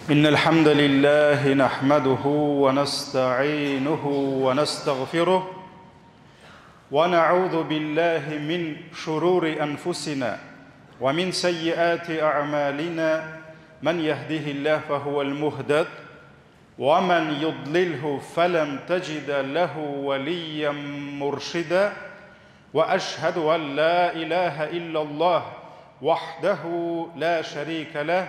إن الحمد لله نحمده ونستعينه ونستغفره ونعوذ بالله من شرور أنفسنا ومن سيئات أعمالنا من يهده الله فهو المهتد ومن يضلله فلن تجد له وليا مرشدا وأشهد أن لا إله إلا الله وحده لا شريك له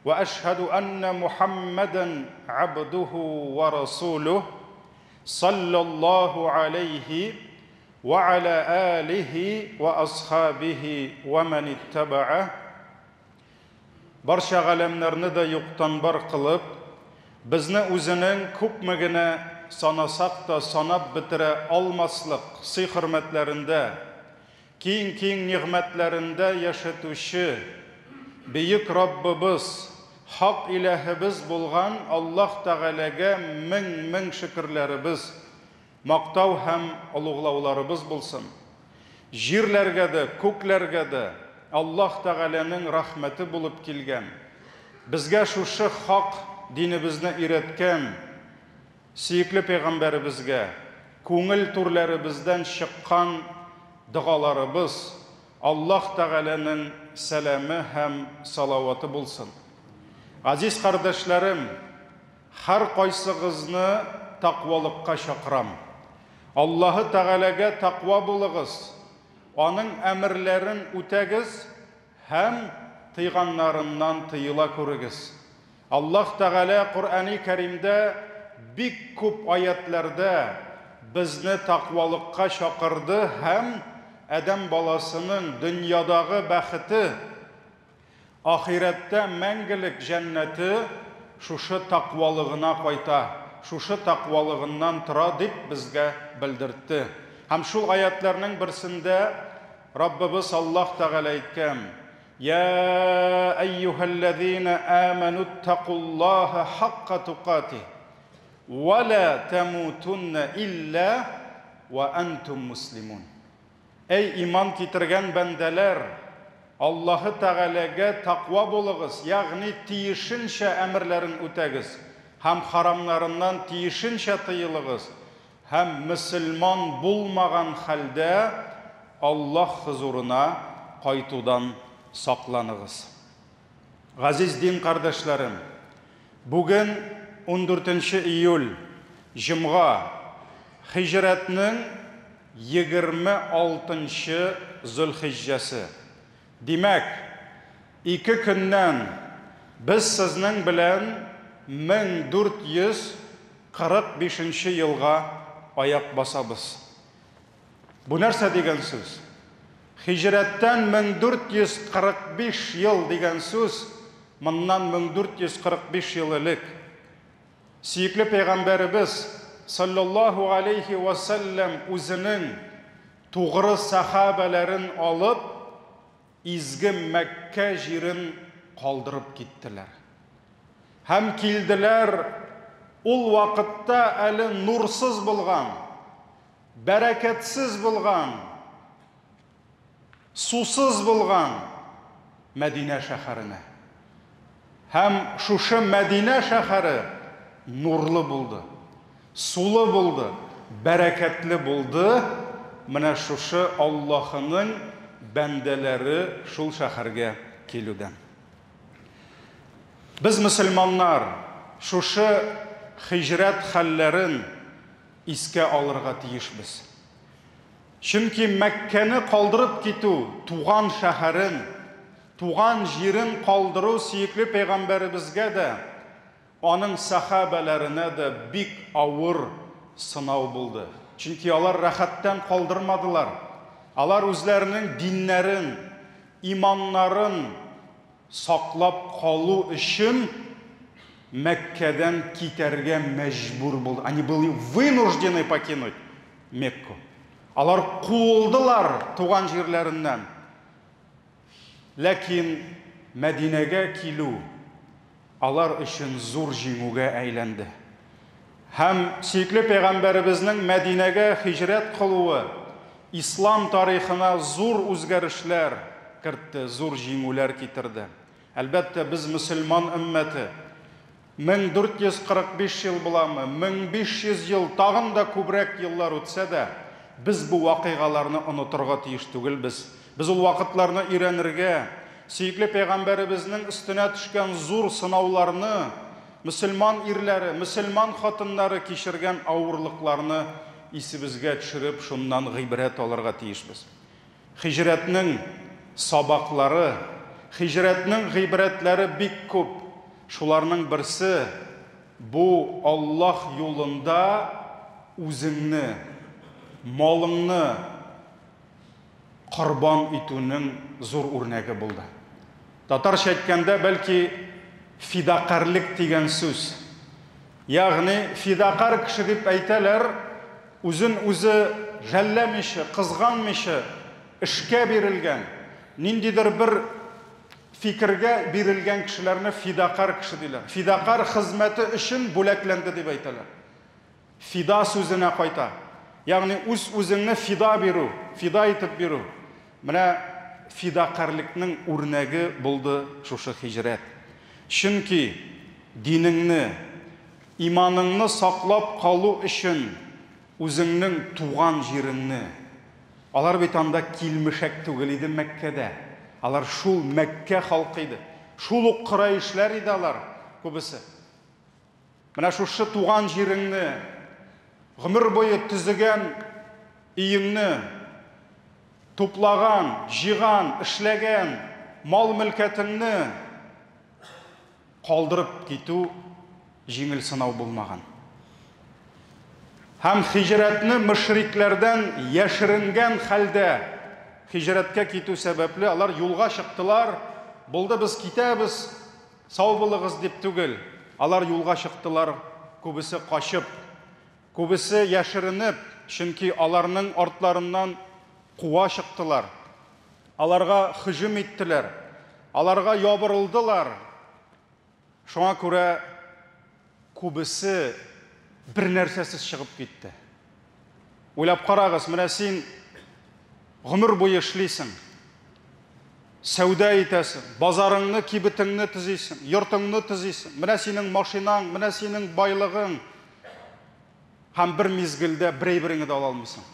وأشهد أن محمدا عبده ورسوله صلى الله عليه وعلى آله وأصحابه ومن اتبعه. Барча галәмнәрне дә юктан бар кылып, безне үзенең күпме генә санасак та санап бетерә алмаслык сый-хөрмәтләрендә, киң-киң нигъмәтләрендә яшәтүче бөек Раббыбыз, хак иләһебез булган Аллаһ Тәгаләгә мең-мең шөкерләребез, мактау һәм олуглауларыбыз булсын. Җирләргә дә, күкләргә дә Аллаһ Тәгаләнең рәхмәте булып килгән, безгә шушы хак динебезне өйрәткән сөекле пәйгамбәребезгә күңел түрләребездән чыккан догаларыбыз, Аллаһ Тәгаләнең сәламе һәм салаваты булсын. Газиз кардәшләрем, һәр кайсыгызны тәкъвалыкка чакырам. Аллаһы Тәгаләгә тәкъва булыгыз, аның әмерләрен үтәгез һәм тыйганнарыннан тыела күрегез. Аллаһ Тәгалә Коръәни Кәримдә бик күп аятларда безне тәкъвалыкка чакырды һәм адәм баласының дөньядагы бәхете, ахирәттә мәңгелек җәннәте шушы тәкъвалыгына кайта, шушы тәкъвалыгыннан тора дип безгә белдертте. Һәм шул аятларның берсендә Раббыбыз Аллаһ Тәгалә әйткән: "Я әйюһәлләзина аману иттакуллаһа хакка тукатих ва ла тамутунна илля ва антум муслимун." Әй иман китергән бәндәләр, Аллаһы Тәгаләгә тәкъва булыгыз, ягъни тиешенчә әмерләрен үтәгез һәм харамнарыннан тиешенчә тыелыгыз һәм мөселман булмаган хәлдә Аллаһ хозурына кайтудан сакланыгыз. Газиз дин кардәшләрем, бүген 14 июль, җомга, хиҗрәтнең 26 Зөлхиҗҗәсе. Димәк, ике көннән без сезнең белән 1445 елга аяк басабыз. Бу нәрсә дигән сүз? Хиҗрәттән 1445 ел дигән сүз, моннан 1445 ел элек сөекле пәйгамбәребез саллаллаһу алейхи ва саллям үзенең тугры сахабәләрен алып, изге Мәккә җирен калдырып киттеләр. Һәм килделәр ул вакытта әле нурсыз булган, бәрәкәтсез булган, сусыз булган Мәдинә шәһәренә. Һәм шушы Мәдинә шәһәре нурлы булды, сулы булды, бәрәкәтле булды. Менә шушы Аллаһының бәндәләре шул шәһәргә килүдән. Без мөселманнар шушы хиҗрәт хәлләрен искә алырга тиешбез. Чөнки Мәккәне калдырып китү, туган шәһәрен, туган җирен калдыру сөекле пәйгамбәребезгә дә, аның сахабәләренә дә бик авыр сынау булды. Чөнки алар рәхәттән калдырмадылар. Алар үзләренең диннәрен, иманнарын саклап калу өчен Мәккәдән китәргә мәҗбүр булды. Они были вынуждены покинуть Мекку. Алар куылдылар туган җирләреннән. Ләкин Мәдинәгә килү алар өчен зур җиңүгә әйләнде. Һәм сөекле пәйгамбәребезнең Мәдинәгә хиҗрәт кылуы ислам тарихына зур үзгәрешләр кертте, зур җиңүләр китерде. Әлбәттә, без мөселман өммәте. 1445 ел буламы, 1500 ел, тагын да күбрәк еллар үтсә дә, без бу вакыйгаларны онытырга тиеш түгелбез. Без ул вакытларны өйрәнергә, сөекле пәйгамбәребезнең өстенә төшкән зур сынауларны, мөселман ирләре, мөселман хатыннары кичергән авырлыкларны исебезгә төшереп, шуннан гыйбрәт алырга тиешбез. Һиҗрәтнең сабаклары, һиҗрәтнең гыйбрәтләре бик күп. Шуларның берсе бу Аллаһ юлында үзеңне, малыңны корбан итүнең зур үрнәге булды. Татарча әйткәндә, бәлки фидакарьлек дигән сүз. Ягъни фидакарь кеше дип әйтәләр, үзен үзе жәлләмичә, кызганмыйча эшкә бирелгән, ниндидер бер фикергә бирелгән кешеләрне фидакарь кеше диләр. Фидакарь хезмәте өчен бүләкләнде дип әйтәләр. Фида сүзенә кайта. Ягъни үз-үзеңне фида бирү, фида итеп бирү. Менә фидакарьлекнең үрнәге булды шушы һиҗрәт. Чөнки динеңне, иманыңны саклап калу өчен үзеңнең туган җиреңне, алар бит анда килмешәк түгел иде Мәккәдә. Алар шул Мәккә халкы иде. Шул ук Курайшлар иде алар күбесе. Менә шушы туган җиреңне, гомер буе төзегән өеңне, туплаган, җыйган, эшләгән мал-мөлкәтеңне калдырып китү җиңел сынау булмаган. Һәм һиҗрәтне мөшрикләрдән яшеренгән хәлдә һиҗрәткә китү сәбәпле алар юлга чыктылар. Булды, без китәбез, сау булыгыз дип түгел. Алар юлга чыктылар, күбесе качып, күбесе яшеренеп, чөнки аларның артларыннан куа чыктылар. Аларга һөҗүм иттеләр, аларга ябырылдылар. Шуңа күрә күбесе бер нәрсәсез чыгып китте. Уйлап карагыз, менә син гомер буе эшлисең, сәүдә итәсең, базарыңны, кибетеңне төзисең, йортыңны төзисең. Менә синең машинаң, менә синең байлыгың. Һәм бер мизгелдә бер әйбереңне дә ала алмыйсың.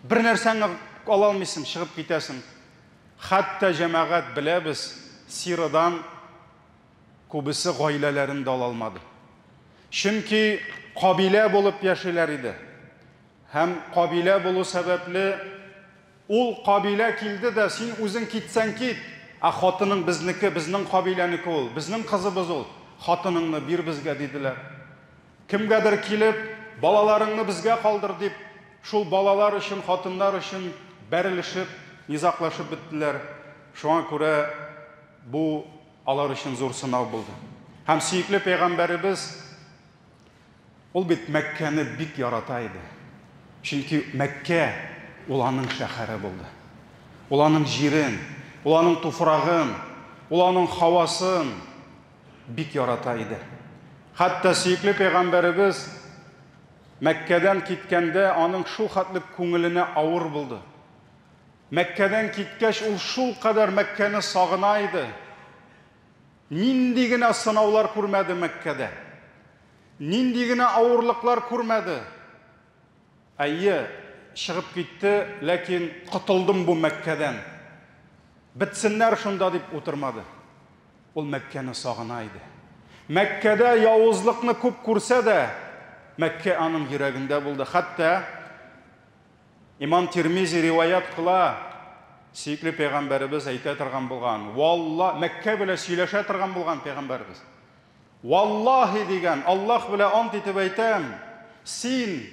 Бер нәрсәңне ала алмыйсың, чыгып китәсең. Хәтта җәмәгать беләбез, Сирадан күбесе гаиләләрен дә ала алмады. Чөнки кабилә булып яшиләр иде. Һәм кабилә булу сәбәпле ул кабилә килде дә, син үзең китсәң кит, ә хатының безнеке, безнең кабиләнеке ул, безнең кызыбыз ул, хатыныңны бир безгә диделәр. Кемгәдер килеп, балаларыңны безгә калдыр дип, шул балалар өчен, хатыннар өчен бәрелешеп, низаклашып беттеләр. Шуңа күрә бу алар өчен зур сынау булды. Һәм сөекле пәйгамбәребез ул бит Мәккәне бик ярата иде. Чөнки Мәккә ул аның шәһәре булды. Ул аның җирен, ул аның туфрагын, ул аның һавасын бик ярата иде. Хәтта сөекле пәйгамбәребез Мәккәдән киткәндә аның шул хәтле күңеленә авыр булды. Мәккәдән киткәч ул шул кадәр Мәккәне сагына иде. Нинди генә сынаулар күрмәде Мәккәдә. Нинди генә авырлыклар күрмәде. Әйе, чыгып китте, ләкин котылдым бу Мәккәдән. Бетсеннәр шунда дип утырмады. Ул Мәккәне сагына иде. Мәккәдә явызлыкны күп күрсә дә, Мәккә аның йөрәгендә булды. Хәтта Имам Тирмизи риваят кыла, сөекле пәйгамбәребез әйтә торган булган. Валла, Мәккә белән сөйләшә торган булган пәйгамбәребез. Валлаһи дигән, Аллаһ белән ант итеп әйтәм, син,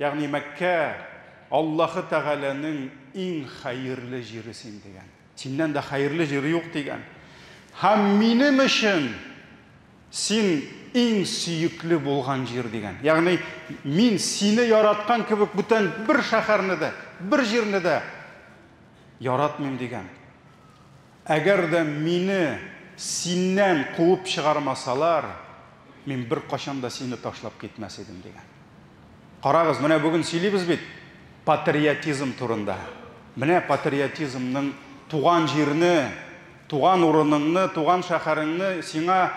ягъни Мәккә, Аллаһы Тәгаләнең иң хәерле җире син дигән. Синнән дә хәерле җир юк дигән. Һәм минем өчен син иң сөекле булган җир дигән. Ягъни мин сине яраткан кебек бүтән бер шәһәрне дә, бер җирне дә яратмыйм дигән. Әгәр дә мине синнән куып чыгармасалар, мин бер кашан да сине ташлап китмәс идем дигән. Карагыз, менә бүген сөйлибез бит патриотизм турында. Менә патриотизмның туган җирне, туган урыныңны, туган шәһәреңне сиңа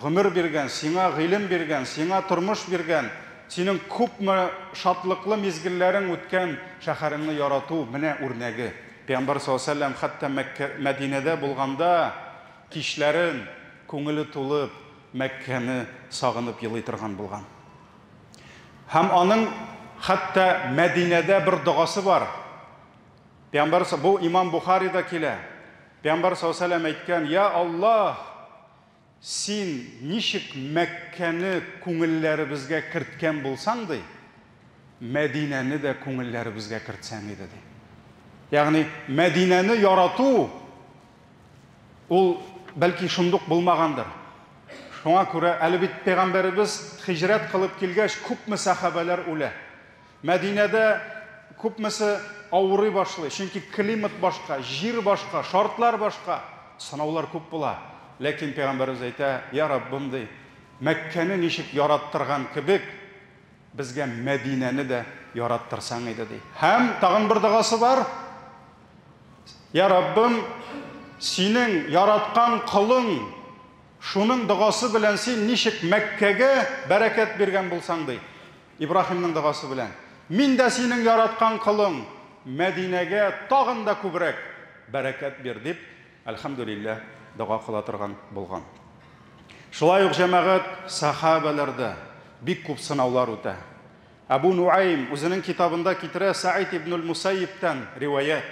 гомер биргән, сиңа гыйлем биргән, сиңа тормыш биргән, синең күпме шатлыклы мизгелләрең үткән шәһәреңне ярату менә үрнәге. Пәйгамбәр саллаллаһу алейһи ва сәлләм хәтта Мәккә, Мәдинәдә булганда кичләрен күңеле тулып Мәккәне сагынып елый торган булган. Һәм аның хәтта Мәдинәдә бер догасы бар. Пәйгамбәр бу Имам Бухарида килә. Пәйгамбәр саллаллаһу алейһи ва сәлләм әйткән: "Я Аллаһ, син ничек Мәккәне күңелләребезгә керткән булсаң, ди, Мәдинәне дә күңелләребезгә кертсәң иде, ди. Ягъни Мәдинәне ярату ул бәлки шундук булмагандыр. Шуңа күрә әле бит пәйгамбәребез хиҗрәт кылып килгәч, күпме сәхабәләр үлә. Мәдинәдә күпмесе авырый башлый, чөнки климат башка, җир башка, шартлар башка, сынаулар күп була. Ләкин пәйгамбәребез әйтә, Я Раббым, ди, Мәккәне ничек яраттырган кебек, безгә Мәдинәне дә яраттырсаң иде, ди. Һәм тагын бер догасы бар. Я Раббым, синең яраткан колың, шуның догасы белән син ничек Мәккәгә бәрәкәт биргән булсаң, ди. Ибраһимның догасы белән. Мин дә синең яраткан колың, Мәдинәгә тагын да күбрәк бәрәкәт бир, дип, әлхәмдүлилләһ, дога кыла торган булган. Шулай ук җәмәгать сахабәләрдә бик күп сынаулар үтә. Әбу Нуайм үзенең китабында китерә Саид ибн Мусайибтән риваять.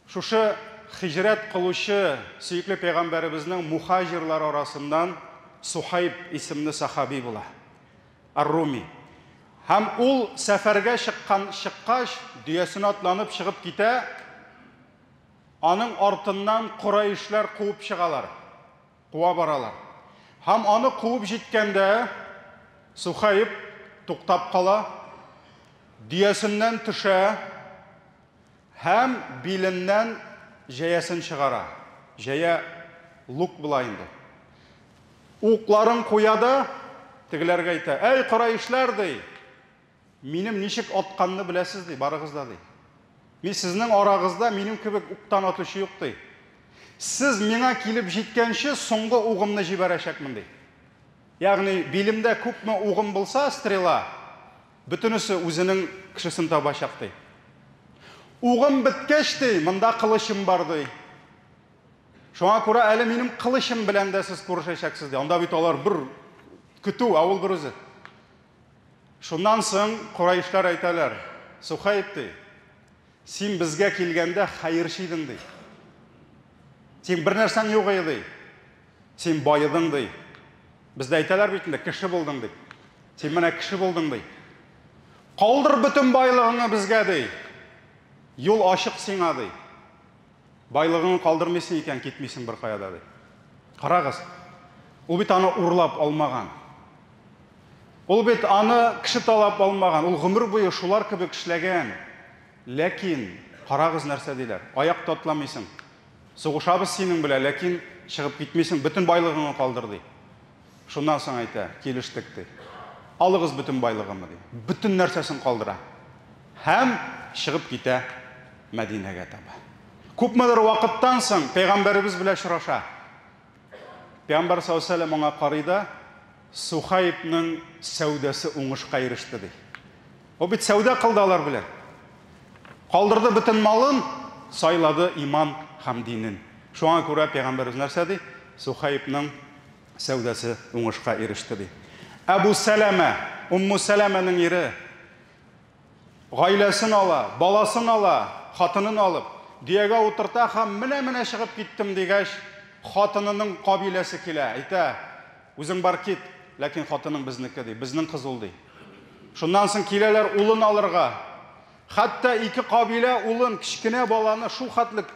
Шушы хиҗрәт кылучы сөекле пәйгамбәребезнең мухаҗирлар арасыннан Сухайб исемле сахаби була. Ар-Руми. Һәм ул сәфәргә чыккан чыккач, дөясенә атланып чыгып китә. Аның артыннан Курайшлар куып чыгалар. Куа баралар. Һәм аны куып җиткәндә Сухайб туктап кала, дөясеннән төшә һәм биленнән җәясен чыгара. Җәя лук була инде. Укларын куя да тегеләргә әйтә: "Әй, Курайшлар, ди, минем ничек атканны беләсез, ди, барыгыз да, ди. Мин сезнең арагызда минем кебек уктан атучы юк, ди. Сез миңа килеп җиткәнче соңгы угымны җибәрәчәкмен, ди. Ягъни билемдә күпме угым булса, стрела, бөтенесе үзенең кешесен табачак, ди. Угым беткәч, ди, монда кылычым бар, ди. Шуңа күрә әле минем кылычым белән дә сез күрешәчәксез, ди. Анда бит алар бер көтү, ә ул бер үзе. Шуннан соң Курайшлар әйтәләр: "Сухайб, ди, син безгә килгәндә хәерче идең, ди. Син бер нәрсәң юк иде, ди. Син байыдың, ди. Бездә әйтәләр бит инде, кеше булдың, ди. Син менә кеше булдың, ди. Калдыр бөтен байлыгыңны безгә, ди. Юл ачык сиңа, ди. Байлыгыңны калдырмыйсың икән, китмисең бер кая да, ди. Карагыз, ул бит аны урлап алмаган. Ул бит аны кеше талап алмаган. Ул гомер буе шулар кебек эшләгән. Ләкин карагыз нәрсә диләр. Аяк татламыйсың. Сугышабыз синең белән, ләкин чыгып китмисең, бөтен байлыгыңны калдыр, ди. Шуннан соң әйтә, килештек, ди. Алыгыз бөтен байлыгымны, ди. Бөтен нәрсәсен калдыра. Һәм чыгып китә Мәдинәгә таба. Күпмедер вакыттан соң пәйгамбәребез белән очраша. Пәйгамбәр саллаллаһу алейһи ва сәлләм аңа карый да, Сухайбның сәүдәсе уңышка иреште, ди. Ул бит сәүдә кылды алар белән. Калдырды бөтен малын, сайлады иман һәм динен. Шуңа күрә пәйгамбәребез нәрсә ди? Сухайбның сәүдәсе уңышка иреште, ди. Әбу Сәләмә, Умму Сәләмәнең ире, гаиләсен ала, баласын ала, хатынын алып, дөягә утырта һәм менә-менә чыгып киттем дигәч, хатынының кабиләсе килә, әйтә: "Үзең бар кит, ләкин хатының безнеке, ди, безнең кыз ул, ди. Шуннан соң киләләр улын алырга. Хәтта ике кабилә улын, кечкенә баланы шул хәтлек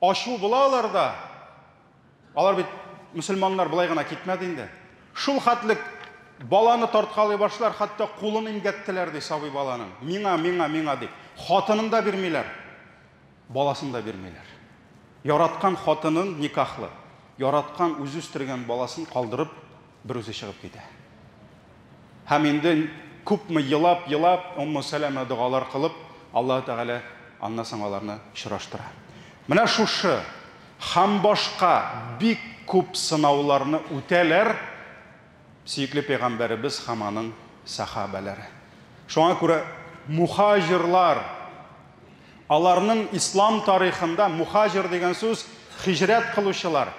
ачу була аларда. Алар бит мөселманнар болай гына китмәде инде. Шул хәтлек баланы тарткалый башлар, хәтта кулын имгәттеләр, ди, сабый баланың. Миңа, миңа, миңа, ди. Хатынын да бирмиләр. Баласын да бирмиләр. Яраткан хатынын никахлы, яраткан үзе үстергән баласын калдырып, бер үзе чыгып китә. Һәм инде күпме елап, елап, Умму Сәләмә догалар кылып, Аллаһ Тәгалә аннан соң аларны очраштыра. Менә шушы һәм башка бик күп сынауларны үтәләр сөекле пәйгамбәребез һәм аның сәхабәләре. Шуңа күрә мухаҗирлар, аларның ислам тарихында мухаҗир дигән сүз хиҗрәт кылучылар,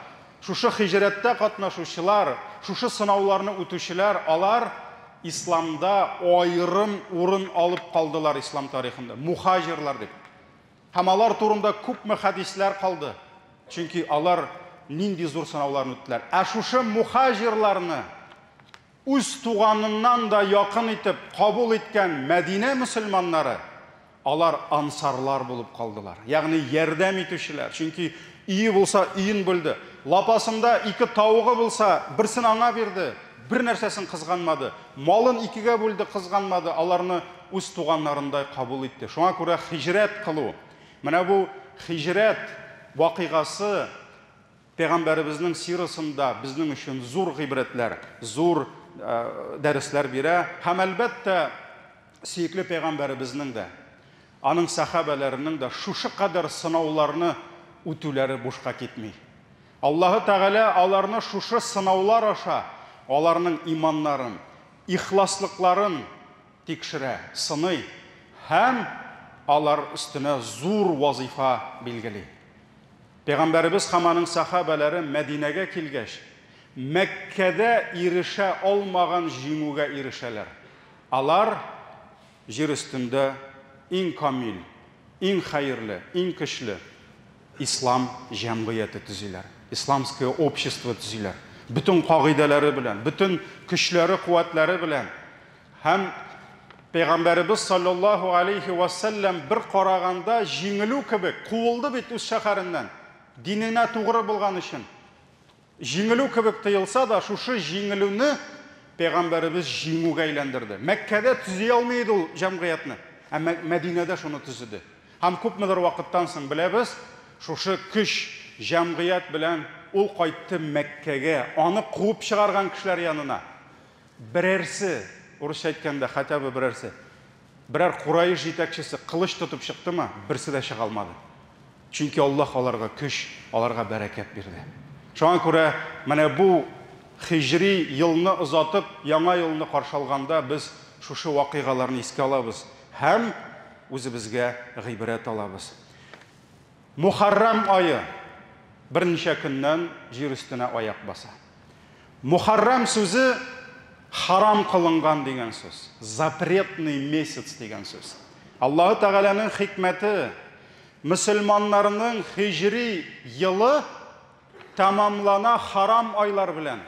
шушы хиҗрәттә катнашучылар, шушы сынауларны үтүчеләр, алар исламда аерым урын алып калдылар ислам тарихында, мухаҗирлар дип. Һәм алар турында күпме хәдисләр калды. Чөнки алар нинди зур сынауларны үттеләр. Ә шушы мухаҗирларны үз туганыннан да якын итеп кабул иткән Мәдинә мөселманнары, алар ансарлар булып калдылар. Ягъни ярдәм итүчеләр. Чөнки өе булса өен бүлде. Лапасында ике тавыгы булса, берсен аңа бирде. Бер нәрсәсен кызганмады. Малын икегә бүлде, кызганмады. Аларны үз туганнарындай кабул итте. Шуңа күрә хиҗрәт кылу. Менә бу хиҗрәт вакыйгасы Пәйгамбәребезнең сирасында безнең өчен зур гыйбрәтләр, зур дәресләр бирә. Һәм әлбәттә, сөекле пәйгамбәребезнең дә, аның сәхабәләренең дә шушы кадәр сынауларны үтүләре бушка китми. Аллаһы Тәгалә аларны шушы сынаулар аша аларның иманнарын, ихласлыкларын тикшерә, сыный һәм алар өстенә зур вазифа билгели. Пәйгамбәребез һәм аның сәхабәләре Мәдинәгә килгәч, Мәккәдә ирешә алмаган җиңүгә ирешәләр. Алар җир өстендә иң камил, иң хәерле, иң көчле ислам җәмгыяте төзиләр. Исламское общество төзиләр. Бөтен кагыйдәләре белән, бөтен көчләре, куәтләре белән. Һәм Пәйгамбәребез саллаллаһу алейхи ва сәлләм бер караганда җиңелү кебек куылды бит үз шәһәреннән, диненә тугры булган өчен. Җиңелү кебек тоелса да, шушы җиңелүне Пәйгамбәребез җиңүгә әйләндерде. Мәккәдә төзи алмый иде ул җәмгыятьне, ә Мәдинәдә шуны төзеде. Һәм күпмедер вакыттан соң беләбез, шушы көч җәмгыять белән ул кайтты Мәккәгә, аны куып чыгарган кешеләр янына. Берәрсе, урысча әйткәндә, хотя бы берәрсе, берәр Курайш җитәкчесе кылыч тотып чыктымы? Берсе дә чыга алмады. Чөнки Аллаһ аларга көч, аларга бәрәкәт бирде. Шуңа күрә менә бу хиҗри елны озатып, яңа елны каршы алганда без шушы вакыйгаларны искә алабыз һәм үзебезгә гыйбрәт алабыз. Мухаррам ае берничә көннән җир өстенә аяк баса. Мухаррам сүзе харам кылынган дигән сүз. Запретный месяц дигән сүз. Аллаһы Тәгаләнең хикмәте, мөселманнарның хиҗри елы тәмамлана харам айлар белән.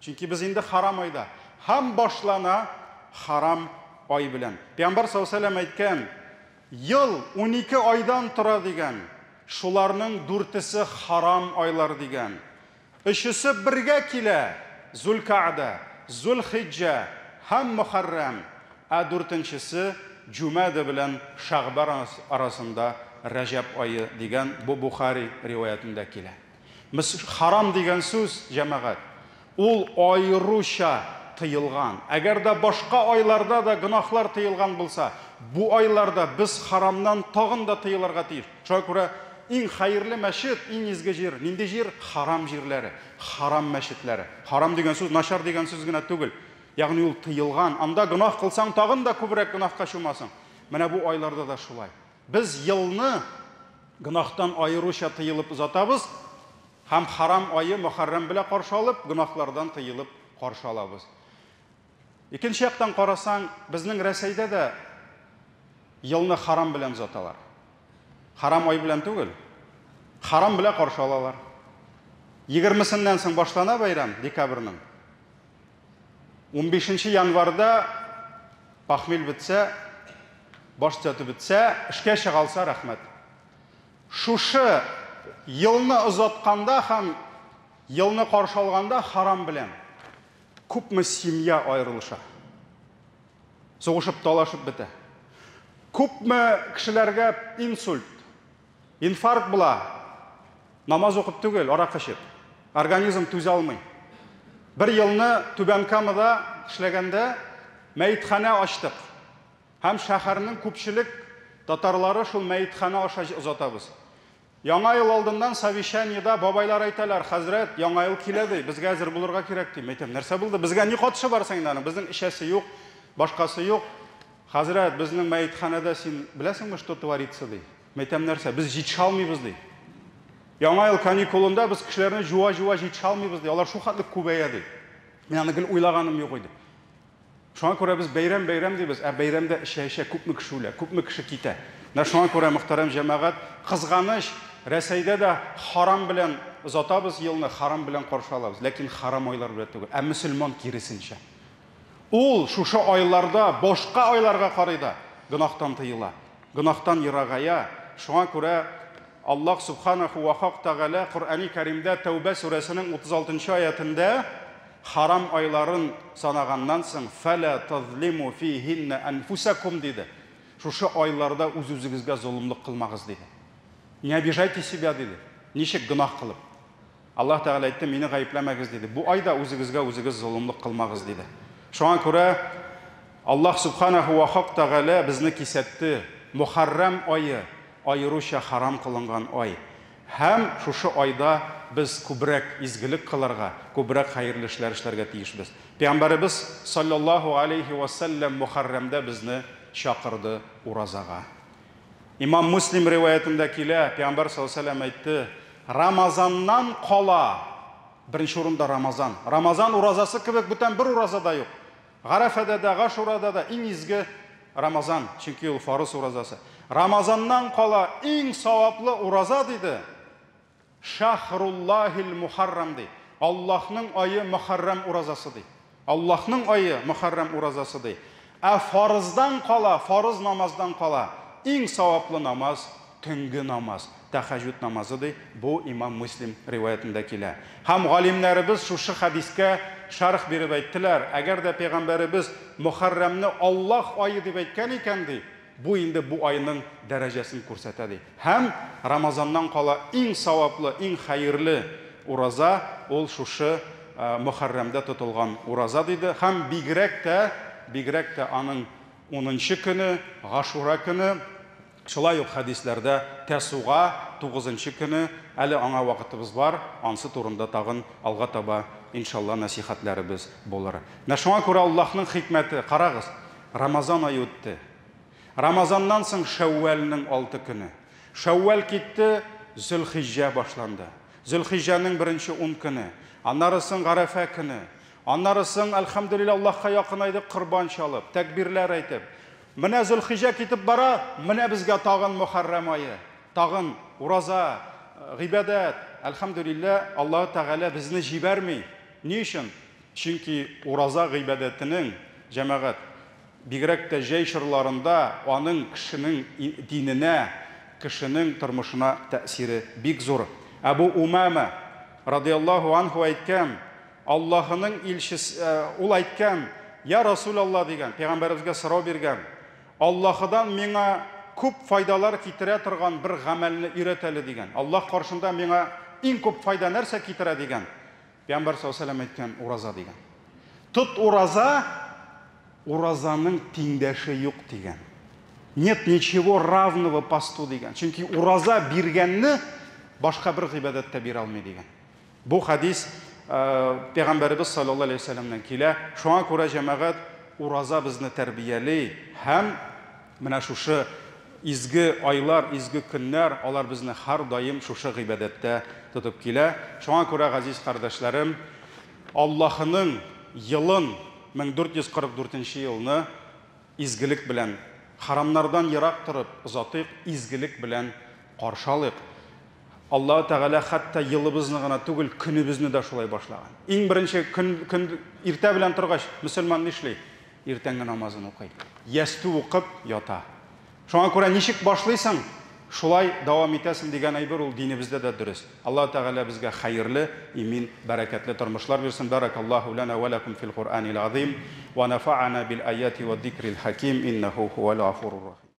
Чөнки без инде харам айда. Һәм башлана харам ай белән. Пәйгамбәр саллаллаһу алейһи ва сәлләм әйткән, ел 12 айдан тора дигән. Шуларның дүртесе харам айлар дигән. Өчесе бергә килә, Зулкаъда, Зулхиҗҗә һәм Мөхәррәм, ә дүртенчесе Җүмәдә белән Шәгъбан арасында Рәҗәб ае дигән, бу Бухари риваятендә килә. Харам дигән сүз, җәмәгать, ул аеруча тыелган. Әгәр дә башка айларда да гөнаһлар тыелган булса, бу айларда без харамнан тагын да тыелырга тиеш. Шуңа күрә иң хәерле мәчет, иң изге җир, нинди җир? Харам җирләре, харам мәчетләре. Харам дигән сүз начар дигән сүз генә түгел. Ягъни ул тыелган. Анда гөнаһ кылсаң, тагын да күбрәк гөнаһка чумасың. Менә бу айларда да шулай. Без елны гөнаһтан аеруча тыелып озатабыз һәм харам ае Мөхәррәм белән каршы алып, гөнаһлардан тыелып каршы алабыз. Икенче яктан карасаң, безнең Рәсәйдә дә елны харам белән озаталар. Харам ай белән түгел, харам белән каршы алалар. 20-сеннән соң башлана бәйрәм, декабрьнең. 15 январьда похмель бетсә, баш төзәтү бетсә, эшкә чыга алса, рәхмәт. Шушы елны озатканда һәм елны каршы алганда харам белән күпме семья аерылыша. Сугышып, талашып бетә. Күпме кешеләргә инсульт, инфаркт була. Намаз укып түгел, аракы эчеп. Организм түзә алмый. Бер елны Түбән Камада эшләгәндә мәетханә ачтык. Һәм шәһәрнең күпчелек татарлары шул мәетханә аша озатабыз. Яңа ел алдыннан совещаниедә бабайлар әйтәләр, хәзрәт, яңа ел килә ди, безгә әзер булырга кирәк ди. Әйтәм, нәрсә булды? Безгә ни катышы бар соң инде аның? Безнең эчәсе юк, башкасы юк. Хәзрәт, безнең мәетханәдә син беләсеңме, что творится ди. Әйтәм, нәрсә? Без җитешә алмыйбыз ди. Яңа ел каникулында без кешеләрне җуа-җуа җитешә алмыйбыз ди. Алар шул хәтле күбәя ди. Мин аны гел уйлаганым юк иде. Шуңа күрә без бәйрәм-бәйрәм дибез, ә бәйрәмдә эчә-эчә күпме кеше үлә, күпме кеше китә. Менә шуңа күрә, мөхтәрәм җәмәгать, кызганыч, Рәсәйдә дә харам белән озатабыз елны, харам белән каршы алабыз, ләкин харам айлар белән түгел. Ә мөселман киресенчә. Ул шушы айларда башка айларга карый да гөнаһтан тыела, гөнаһтан ерагая. Шуңа күрә Аллаһ Субханаху ва Хак Тәгалә Коръәни Кәримдә Тәүбә сүрәсенең 36 нчы аятендә харам айларын санаганнан соң фәлә тазлиму фихинна анфусакум диде. Шушы айларда үз-үзегезгә золымлык кылмагыз диде. Не обижайте себя диде. Ничек гөнаһ кылып? Аллаһ Тәгалә әйтте, мине гаепләмәгез диде. Бу айда үзегезгә үзегез золымлык кылмагыз диде. Шуңа күрә Аллаһ Субханаху ва Хак Тәгалә безне кисәтте. Мухаррам ае аеруча харам кылынган ай. Һәм шушы айда без күбрәк изгелек кылырга, күбрәк хәерле эшләр эшләргә тиешбез. Пәйгамбәребез саллаллаһу алейхи ва сәлләм Мухаррамда безне чакырды уразага. Имам Муслим риваятендә килә, Пәйгамбәр саллаллаһу алейһи ва сәлләм әйтте, Рамазаннан кала, беренче урында Рамазан. Рамазан уразасы кебек бүтән бер ураза да юк. Гарәфәдә дә, Гашурада да иң изге Рамазан, чөнки ул фарыз уразасы. Рамазаннан кала иң саваплы ураза диде, Шәһруллаһил Мухаррам ди. Аллаһның ае Мөхәррәм уразасы ди. Аллаһның ае Мөхәррәм уразасы ди. Ә фарыздан кала, фарыз намаздан кала иң саваплы намаз төнге намаз, тәхәҗүд намазы ди. Бу имам Муслим риваятендә килә. Һәм галимнәребез шушы хәдискә шәрх биреп әйттеләр, әгәр дә пәйгамбәребез Мөхәррәмне Аллаһ ае дип әйткән икән ди, Бу инде бу айның дәрәҗәсен күрсәтә, ди. Һәм Рамазаннан кала иң саваплы, иң хәерле ураза ул шушы Мөхәррәмдә тотылган ураза, диде. Һәм бигрәк тә, бигрәк тә аның унынчы көне, Гашура көне, шулай ук хәдисләрдә Тәсуга, тугызынчы көне, әле аңа вакытыбыз бар, ансы турында тагын алга таба, иншалла, нәсыйхәтләребез булыр. Менә шуңа күрә Аллаһның хикмәте, карагыз, Рамазан ае үтте. Рамазаннан соң Шәүвәлнең алты көне. Шәүвәл китте, Зөлхиҗҗә башланды. Зөлхиҗҗәнең беренче ун көне. Аннары соң Гарәфә көне. Аннары соң, әлхәмдүлилләһ, Аллаһка якынайдык корбан чалып, тәкбирләр әйтеп. Менә Зөлхиҗҗә китеп бара, менә безгә тагын Мөхәррәм ае. Тагын ураза, гыйбадәт. Әлхәмдүлилләһ, Аллаһы Тәгалә безне җибәрми. Ни өчен? Чөнки ураза гыйбадәтенең, җәмәгать, бигрәк тә җәй чорларында аның кешенең диненә, кешенең тормышына тәэсире бик зур. Әбу Умама, радыяллаһу анһу, әйткән, Аллаһының илчесе, ул әйткән, Я Расулалла, дигән, пәйгамбәребезгә сорау биргән, Аллаһыдан миңа күп файдалар китерә торган бер гамәлне өйрәт әле, дигән. Аллаһ каршында миңа иң күп файда нәрсә китерә, дигән. Пәйгамбәр саллаллаһу алейһи әйткән, ураза дигән. Тот ураза, уразаның тиңдәше юк дигән. Нет ничего равного посту дигән. Чөнки ураза биргәнне башка бер гыйбадәт тә бирә алмый дигән. Бу хадис Пәйгамбәребез саллаллаһу алейһи вәсәлләмнән килә. Шуңа күрә җәмәгать ураза безне тәрбияли һәм Менә шушы изге айлар, изге көннәр, алар безне һәрдаим шушы гыйбадәттә тотып килә. Шуңа күрә, газиз кардәшләрем, Аллаһының елын, 1444 нче елны изгелек белән, харамнардан ерак торып озатыйк, изгелек белән каршы алыйк. Аллаһы Тәгалә хәтта елыбызны гына түгел, көнебезне дә шулай башлаган. Иң беренче көн, көн иртә белән торгач, мөселман нишли? Иртәнге намазын укый. Ястү укып ята. Шуңа күрә ничек башлыйсың, шулай дәвам итәсең дигән әйбер ул динебездә дә дөрес. Аллаһы Тәгалә безгә хәерле, имин, бәрәкәтле тормышлар бирсен. Бәрәкаллаһу ләнә вә ләкүм фил Куръанил азим, вә нәфәәнә бил аяти вә зикрил хәким, иннәһү һүәл гафурур рахим.